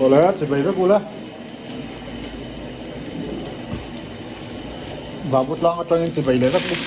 Awle chibai vek ula. Babu tlang atangin chibai leh vek bawk.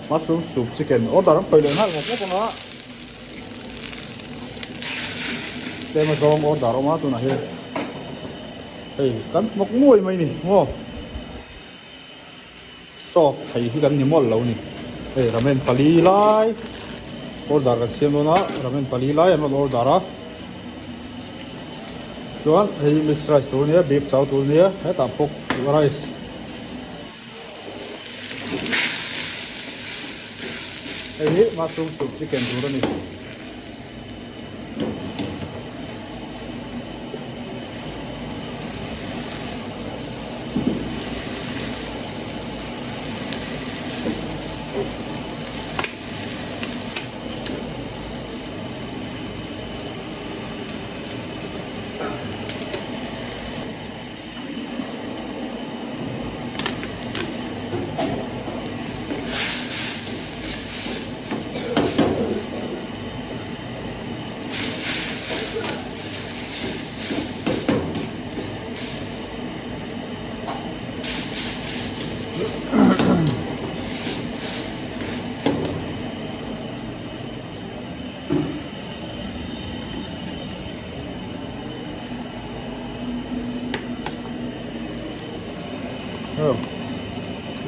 Mushroom soup chicken order an pawi leh nghal ngawt ngawt ang a. Tlem azawng order awm a tunah hian hei kan hnawk nuai mai ni maw. Sawk thei hi kan ni mawlh lo ni. Hei ramen pali lai order kan siam dawn a, ramen pali lai an rawn order a. Chuan hei hi mixed rice tur a nia, beef chow tur a nia, hetah pork rice. Hei hi mushroom soup chicken tur a ni.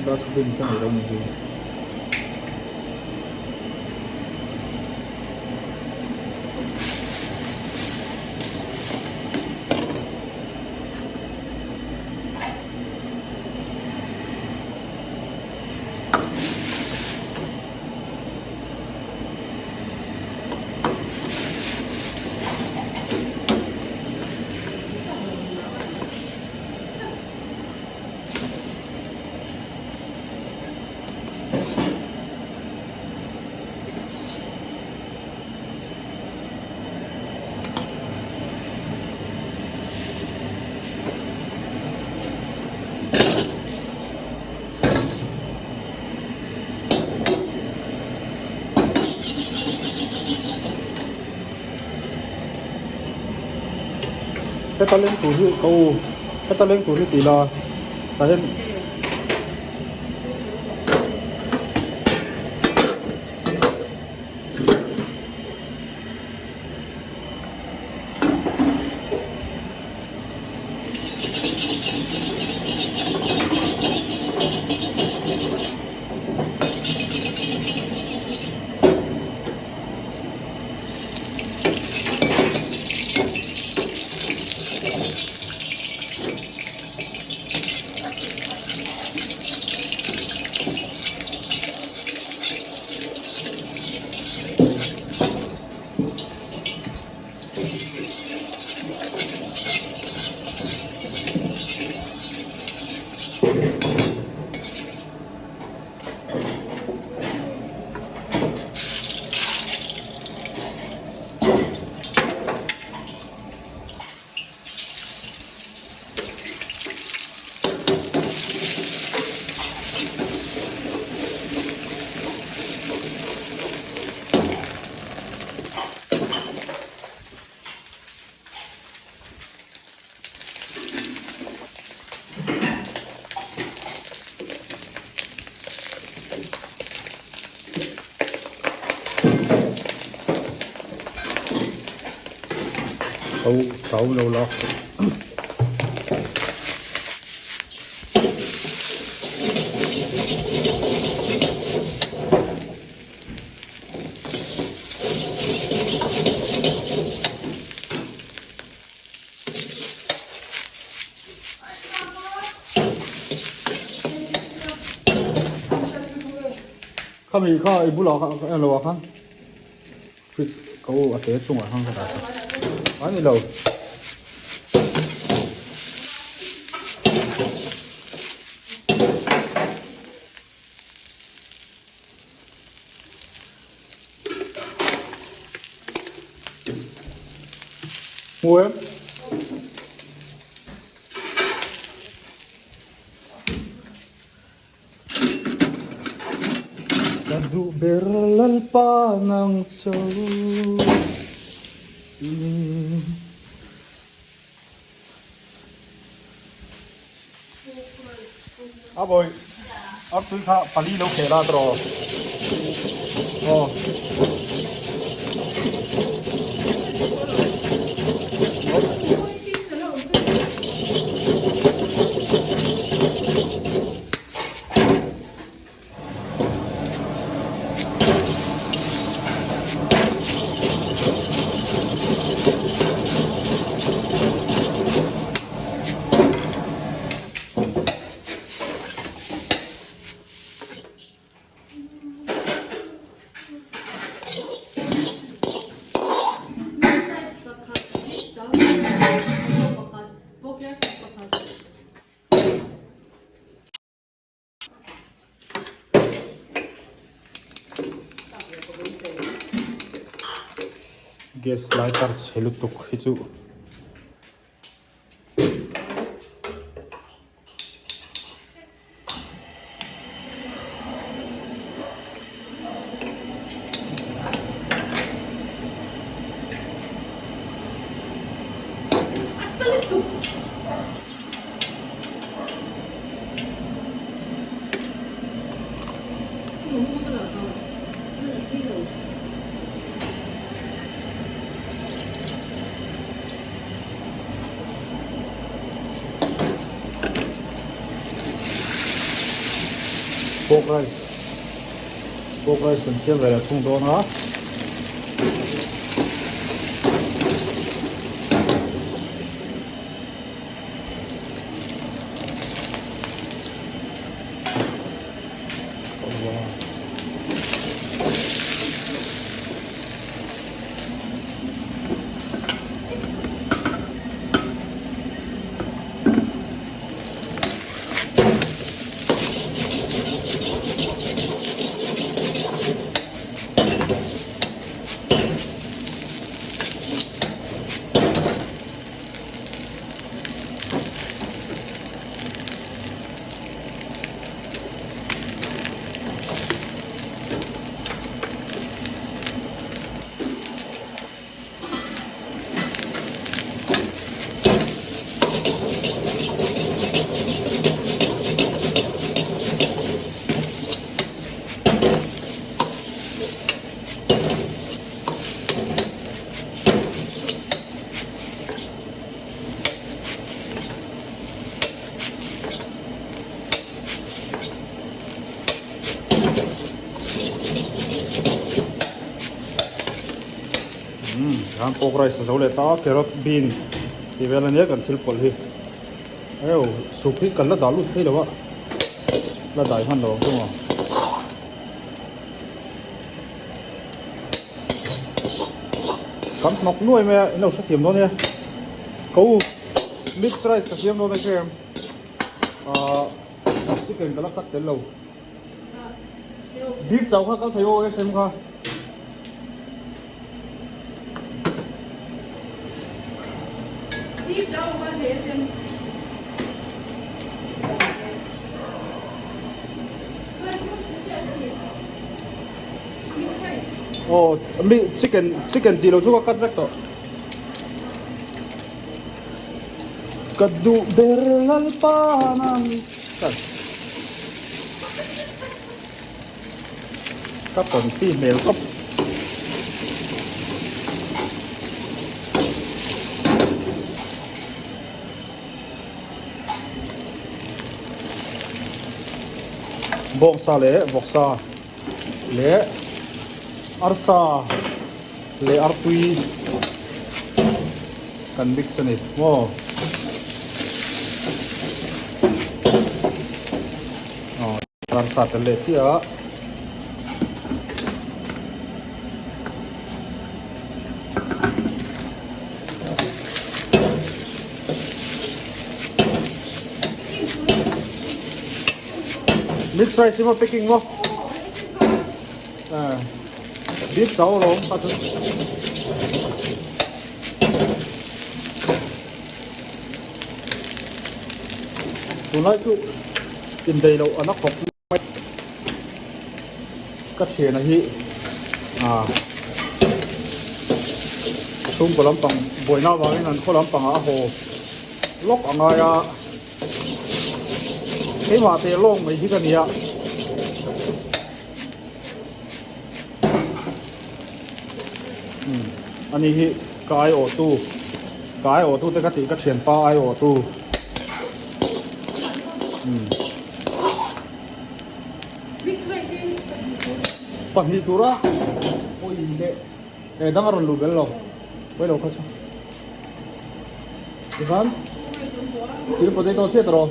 Dustbin ka nei lo ni hi. Heta leng tur hi ka u heta leng tur hi tih la tah hian Chau lo la. Khami kha i bulah kha en lo ah khan fridge ka u a te chungah khan ka dah sak a ni lo. Hmu em? Ka duh ber Lalpa nang cho. A bawi artui kha pali lo khel a tawh aw. Gas lighter chhe lutuk hi chu Pork rice pork rice kan siam ve leh thung dawn a. Khan pork rice a zo leh ta a carrot bean tih vel ania kan thil pawlh hi eu soup hi kan la dah lut thei lo a la dai hman lo ang chu maw. Kan hnawk nuai mai a in lo hrethiam dawn nia ka u mix rice ka siam dawn a hrem ahh chicken ka la cut tel lo beef chau kha kal thei aw sm kha. Beef chau kha thei sm. Aw mi chicken chicken tih loh chu ka cut vek tawh. Ka duh ber lalpa nang ka ka tawn ti hmel khawp. Bawngsa leh vawksa leh arsa leh artui kan mix a ni maw. Arsa tel leh chiah a. Mix rice hi maw packing maw? Beef chau alawm kha chu. Tunlai chu indaih loh an a khawp mai. Ka thiana hi ah. Chhungkaw lampang buaina avangin an khaw lampangah a haw lawk a ngai a, keimah teh lawng mai hi ka nia. Ani hi ka aiawhtu, ka aiawhtu te ka tih ka thianpa aiawhtu. Pahnih tura pawhin leh eh dang a rawn luh bel lo pawi lo kha chu tikhan chilli potato chiah ta rawh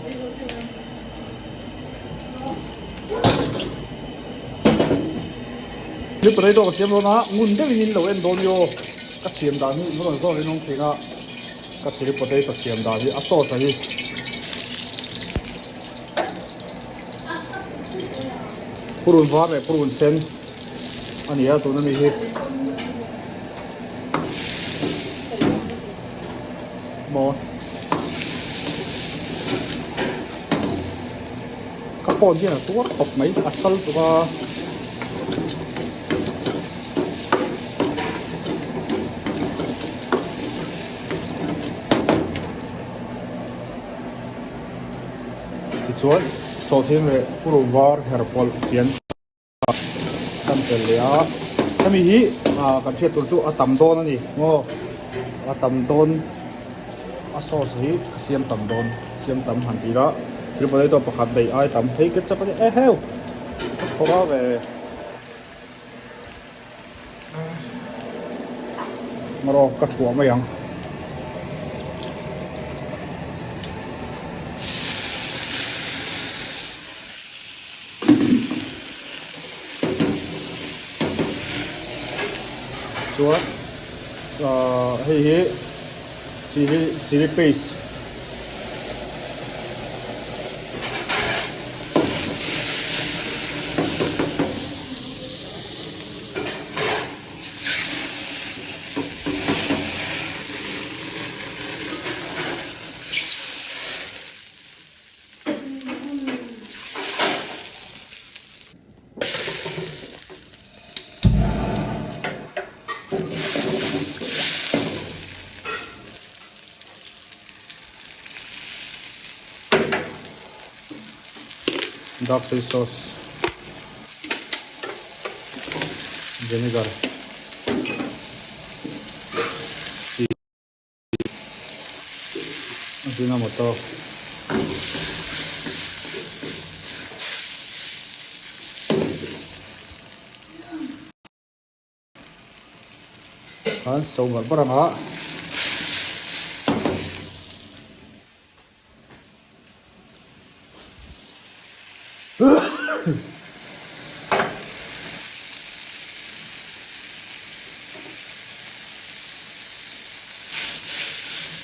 chilli potato ka siam dawn a ngun deuhin in lo en dawn io ka siam dan hi in rawn zawk in awm thin a ka chilli potato siam dan hi a sauce a hi. Purun var leh purun sen a ni a tuna mi hi. Maw ka phone hian a tuar khawp mai a sal tuk a. Tichuan sawhthing leh purun var her pawlh hian kan tel leh a, hemi hi kan hriat tur chu a tam dawn a ni maw a tam dawn a sauce hi ka siam tam dawn siam tam han tih la thil potato pakhat daih ai tam phei ketchup a ni eheu ka khawrh a ve Marawk ka thuah mai ang. Chuan ahh hei hi chilli chilli paste. Dark soy sauce vinegar Ajinomoto khan so bar bar anga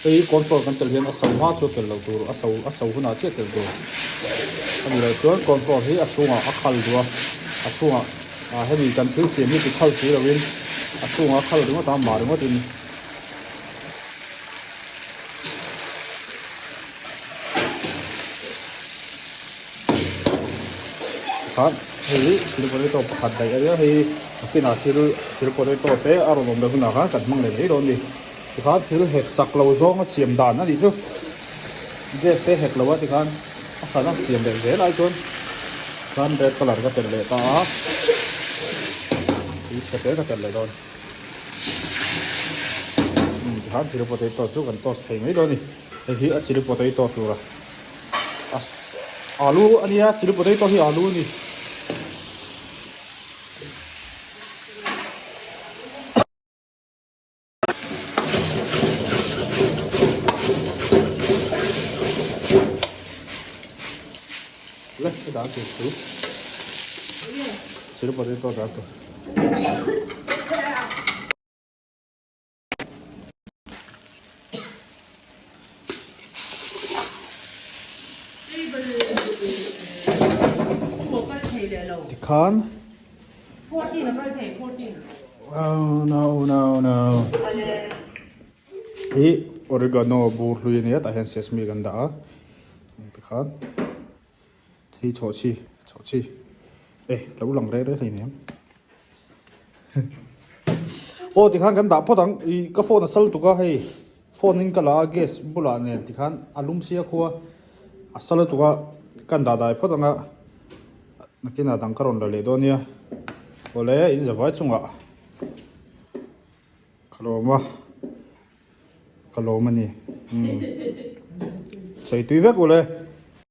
Hei hi corn flour kan telh hian a so hma chu a telh loh tur a so a so hunah chiah telh tur a ni loh chuan corn flour hi a chhungah a khal duh a a chhungah ah hemi kan thil siam hi ti khal si loin a chhungah a khal ringawt a mah ringawtin. Khan hei chilli potato pakhat daih a nia hei a kinah thil chilli potato te a rawn awm leh hunah khan kan hmang leh mai dawn a ni tikhan thil hek sak lo zawng a siam dan a nih chu gas te hek lo a tikhan a hran a siam leh zel ai chuan khan red colour ka telh leh ta a tui chhe te ka telh leh dawn. Tikhan chilli potato chu kan toast thei mai dawn a ni hei hi a chilli potato tura a alu a nia chilli potato hi alu a ni. Le ka dah tur chu chilli potato dah tur. Tikhan Oh no no no Hi oregano bur hlui ania tah hian sesame kan dah a tikhan Thei chhawhchhi chhawhchhi e lo lang reh reh hlei nem. Aw tikhan kan dah phawt ang, ih ka phone a sal tuk a hei phone in ka la a gas bulah nen tikhan a lum sia khua a sal lutuk a kan dah dai phawt ang a nakinah dang ka rawn la leh dawn nia awle in zavai chungah ka lawm a ka lawm a ni umm sawi tui vek ule.